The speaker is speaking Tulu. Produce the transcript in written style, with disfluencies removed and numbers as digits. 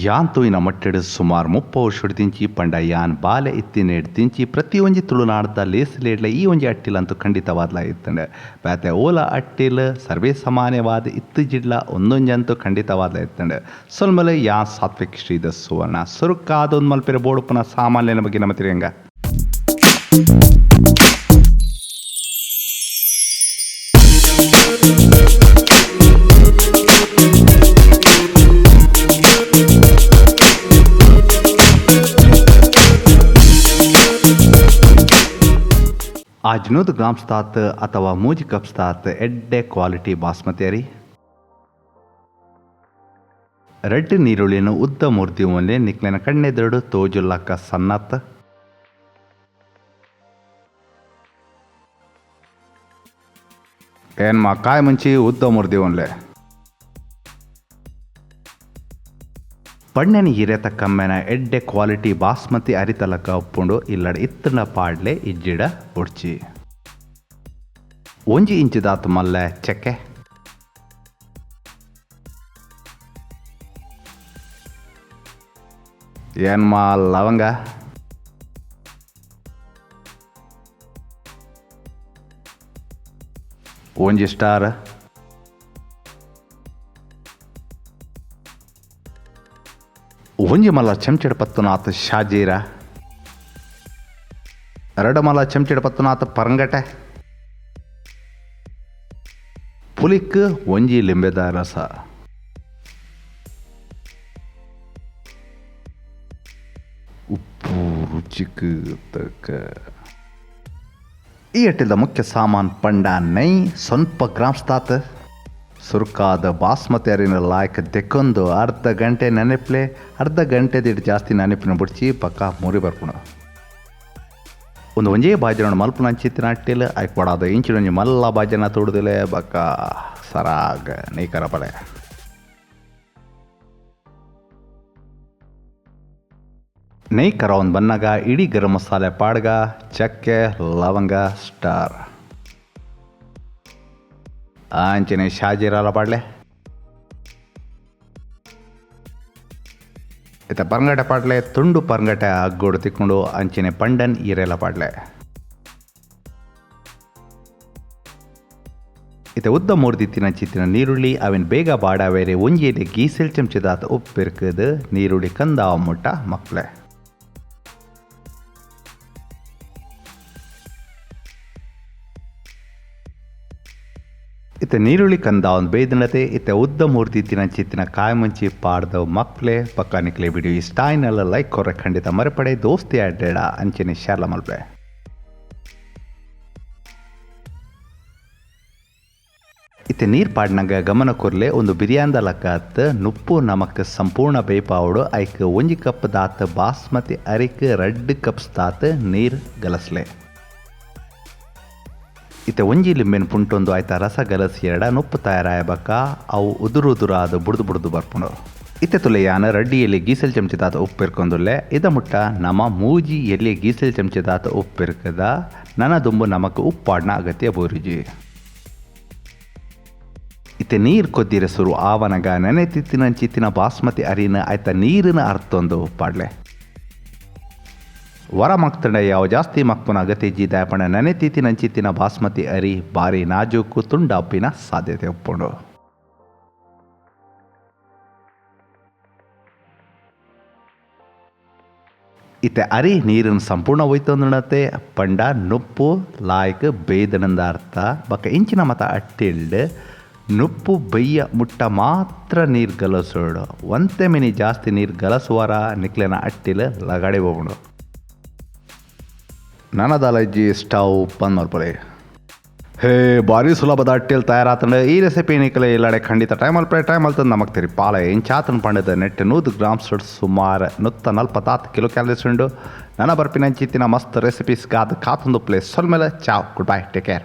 ಯಾನ್ ತೂಯಿನ ಮಟ್ಟೆಡ್ ಸುಮಾರ್ 30 ವರ್ಷಡ್ದಿಂಚಿ ಪಂಡ ಯಾನ್ ಬಾಲೆ ಇತ್ತಿನೆಡ್ದಿಂಚಿ ಪ್ರತಿಯೊಂಜಿ ತುಳುನಾಡ್ದ ಲೇಸ್ ಲೇಡ್ಲ ಈ ಒಂಜಿ ಅಟ್ಟಿಲ್ ಅಂತೂ ಖಂಡಿತವಾದ್ಲ ಇತ್ತಂಡ್. ಬೇತೆ ಓಲ ಅಟ್ಟಿಲ್ ಸರ್ವೇ ಸಾಮಾನ್ಯವಾದ ಇತ್ತಿಜಿಡ್ಲ ಒಂದೊಂಜಂತೂ ಖಂಡಿತವಾದ್ಲ ಇತ್ತಂಡ್. ಸೊಲ್ಮಲೆ ಯಾನ್ ಸಾತ್ವಿಕ್ ಶ್ರೀಧರ್ ಸುವರ್ಣ ಸುರುಕಾದೊಂದು ಮಲ್ಪೆರೆ ಬೋಡುಪುನ ಸಾಮಾನ್ಯನ ಬಗ್ಗೆ ನಮ್ಮ ತಿರಿಯಂಗ. 500 ಗ್ರಾಮ್ಸ್ ತಾತ್ ಅಥವಾ 3 ಕಪ್ಸ್ ತಾತ್ ಎಡ್ಡೆ ಕ್ವಾಲಿಟಿ ಬಾಸ್ಮತಿ ಅರಿ. ರೆಡ್ ನೀರುಳ್ಳಿನ ಉದ್ದ ಮುರ್ದಿ ಒನ್ಲೆ ನಿಕ್ಲೆನ ಕಣ್ಣೆದೆರಡು ತೋಜುಲ್ಲಕ್ಕ ಸನ್ನತ್. ಏನ್ಮಾ ಕಾಯಿ ಮುಂಚಿ ಉದ್ದ ಮುರ್ದಿ ಒನ್ಲೆ. ಪಣ್ಣೆನ ಹಿರೇತ ಕಮ್ಮೆನ ಎಡ್ಡೆ ಕ್ವಾಲಿಟಿ ಬಾಸ್ಮತಿ ಅರಿತಲಕ ಉಪ್ಪುಂಡು ಇಲ್ಲಡ ಇತ್ತನ ಪಾಡ್ಲೆ ಇಜ್ಜಿಡ ಬೊಡ್ಚಿ. 1 ಇಂಚು ದಾತ್ ಮಲ್ಲೆ ಚಕ್ಕೆ. ಏನ್ಮಾ ಲವಂಗ. 1 ಸ್ಟಾರ್. 1 ಮಲ್ಲ ಚಮಚಡ ಪತ್ತುನಾಥ ಶಾಜೀರ. 2 ಮಲ್ಲ ಚಮಚಡ ಪತ್ತುನಾಥ ಪರಂಗಟೆ. ಪುಲಿಕ್ 1 ಲಿಂಬೆದ ರಸ. ಉಪ್ಪು ರುಚಿಕ್ ತಕ್ಕ. ಈ ಅಟ್ಟಿಲ್ದ ಮುಖ್ಯ ಸಾಮಾನ್ ಪಂಡ ನೈ ಸ್ವಲ್ಪ ಗ್ರಾಮ್ಸ್ ತಾತ್. ಸುರುಕಾದ ಬಾಸ್ಮತಿ ಅರಿನ ಲಾಯ್ಕ್ ದೆಕ್ಕೊಂದು ಅರ್ಧ ಗಂಟೆ ನೆನಪ್ಲೆ, ಅರ್ಧ ಗಂಟೆ ದಿಟ್ಟು ಜಾಸ್ತಿ ನೆನಪಿನ ಬುಡ್ಚಿ ಪಕ್ಕ ಮೂರಿ ಬರ್ಪುಂಡು. ಒಂದು ಒಂಜೇ ಬಾಜನ ಮಲ್ಪುನ ಅಂಚಿತ್ತಿನ ಅಟ್ಟಿಲ್ ಐಕ್ ಬಡಾದ ಇಂಚಿನೊಂಜಿ ಮಲ್ಲ ಬಾಜನ ತೋಡುದಿಲೆ ಬಕ್ಕ ಸರಾಗ್ ನೈಕರ ಪಲೆ. ನೈ ಕರವೊಂದು ಬನ್ನಗ ಇಡೀ ಗರಂ ಮಸಾಲೆ ಪಾಡ್ಗ, ಚಕ್ಕೆ ಲವಂಗ ಸ್ಟಾರ್ ಅಂಚನೆ ಶಾಜೀರಾಲ ಪಾಡ್ಲೆ. ಇತ್ತ ಪರಂಗಟೆ ಪಾಡ್ಲೆ, ತುಂಡು ಪರಂಗಟೆ ಅಗ್ಗೋಡು ತಿಕ್ಕೊಂಡು ಅಂಚನೆ ಪಂಡನ್ ಈರೆಲ ಪಾಡ್ಲೆ. ಇತ್ತ ಉದ್ದ ಮೂರ್ದಿತ್ತಿನ ಚಿತ್ತಿನ ನೀರುಳ್ಳಿ ಅವಿನ ಬೇಗ ಬಾಡಾವೇರೆ ಒಂಜೇಲೆ ಗೀಸೆಲ್ ಚಮಚದಾತ ಉಪ್ಪಿರ್ಕದು ನೀರುಳ್ಳಿ ಕಂದ ಮುಟ್ಟ ಮಕ್ಳೆ. ಇತ್ತ ನೀರುಳ್ಳಿ ಕಂದ ಒಂದು ಬೇದನತೆ ಇತ್ತ ಉದ್ದ ಮೂರ್ದಿತ್ತಿನ ಚಿತ್ತಿನ ಕಾಯಿ ಮುಂಚಿ ಪಾಡ್ದ ಮಕ್ಳೆ ಪಕ್ಕ ನಿಕ್ಲೆ ವಿಡಿಯೋ ಇಷ್ಟ ಆಯ್ನಲ್ಲ ಲೈಕ್ ಕೊರ್ರೆ ಖಂಡಿತ ಮರಪಡೆ ದೋಸ್ತಿ ಅಡ್ಡೇಡ ಅಂಚನೆ ಶೇರ್ಲ ಮಲ್ಪೆ. ಇತ್ತ ನೀರು ಪಾಡ್ನಗ ಗಮನ ಕೊರ್ಲೆ ಒಂದು ಬಿರಿಯಾನ್ದ ಲಕ್ಕತ್ ನುಪ್ಪು ನಮಕ್ ಸಂಪೂರ್ಣ ಬೇಪಾವಡು ಐಕ್ 1 ಕಪ್ ದಾತ್ ಬಾಸ್ಮತಿ ಅರಿಕ್ 2 ಕಪ್ಸ್ ದಾತ್ ನೀರು ಗಲಸ್ಲೆ. ಇತ್ತ 1 ಲಿಂಬೆನ್ ಪುಂಟೊಂದು ಆಯ್ತ ರಸ ಗಲಸಿ ಎರಡ ನುಪ್ಪು ತಯಾರಾಯ ಬಕ್ಕ ಅವು ಉದುರು ಉದುರಾದ ಬುಡ್ದು ಬುಡ್ದು ಬರ್ಪುಂಡು. ಇತ್ತೆ ತುಲೆ ಯಾನ 2 ಎಲೆ ಗೀಸೆಲ್ ಚಮಚದಾತ ಉಪ್ಪಿರ್ಕೊಂದುಲ್ಲೆ. ಇದ ಮುಟ್ಟ ನಮ 3 ಎಲೆ ಗೀಸೆಲ್ ಚಮಚದಾತ ಉಪ್ಪಿರ್ಕದ ನನ ದುಂಬು ನಮಕ್ ಉಪ್ಪಾಡ್ನ ಅಗತ್ಯ ಬೋರಿಜಿ. ಇತ್ತೆ ನೀರು ಕೊದ್ದಿರ ಸುರು ಆವನಗ ನೆನೆತಿತ್ತಿನ ಚಿತ್ತಿನ ಬಾಸ್ಮತಿ ಅರಿನ ಆಯ್ತ ನೀರಿನ ಅರ್ಥೊಂದು ಪಾಡ್ಲೆ. ವರ ಮಕ್ತಂಡ ಯಾವ ಜಾಸ್ತಿ ಮಕ್ಪುನ ಅಗತ್ಯ ಜಿ ದಾಯಪಣ ನೆನೆತಿತ್ತಿನ ಚಿತ್ತಿನ ಬಾಸ್ಮತಿ ಅರಿ ಬಾರಿ ನಾಜೂಕು ತುಂಡಾಪಿನ ಸಾಧ್ಯತೆ ಒಪ್ಪುಂಡು. ಇತ್ತೆ ಅರಿ ನೀರನ್ನು ಸಂಪೂರ್ಣ ಹೋಯ್ತಂದುಣತೆ ಪಂಡ ನುಪ್ಪು ಲಾಯ್ಕ್ ಬೇದನಂದ ಅರ್ಥ ಬಕ್ಕ ಇಂಚಿನ ಮತ ಅಟ್ಟಿಲ್ಡ್ ನುಪ್ಪು ಬಯ್ಯ ಮುಟ್ಟ ಮಾತ್ರ ನೀರು ಗಲಸೋಡು. ಒಂತೆ ಮಿನಿ ಜಾಸ್ತಿ ನೀರು ಗಲಸುವಾರ ನಿಕ್ಲೆನ ಅಟ್ಟಿಲ್ ಲಗಾಡಿ ಹೋಗೋಣ. ನನದಲಜ್ಜಿ ಸ್ಟವ್ ಬಂದ್ ಮಲ್ಪಲೆ. ಹೇ ಭಾರಿ ಸುಲಭದ ಅಟ್ಟಿಲ್ ತಯಾರಾತಂಡ ಈ ರೆಸಿಪಿ ನಿಕ್ಲೆ ಇಲ್ಲಡೆ ಖಂಡಿತ ಟೈಮ್ ಅಲ್ಪೆ ಟೈಮ್ ಅಲ್ತಂದು ನಮಕ್ ತಿರಿ ಪಾಲೆ ಇಂಚಾತನ ಪಂಡದ ನೆಟ್ 100 ಗ್ರಾಮ್ಸ್ ಸುಮಾರು 140 ಕಿಲೋ ಕ್ಯಾಲರೀಸ್ ಉಂಡು. ನನ್ನ ಬರ್ಪಿನ ಚಿತ್ತಿನ ಮಸ್ತ್ ರೆಸಿಪೀಸ್ ಗಾದ ಕಾತೊಂದು ಪ್ಲೇಸ್ ಸೊಲ್ಮೇಲೆ. Ciao, good bye, take care.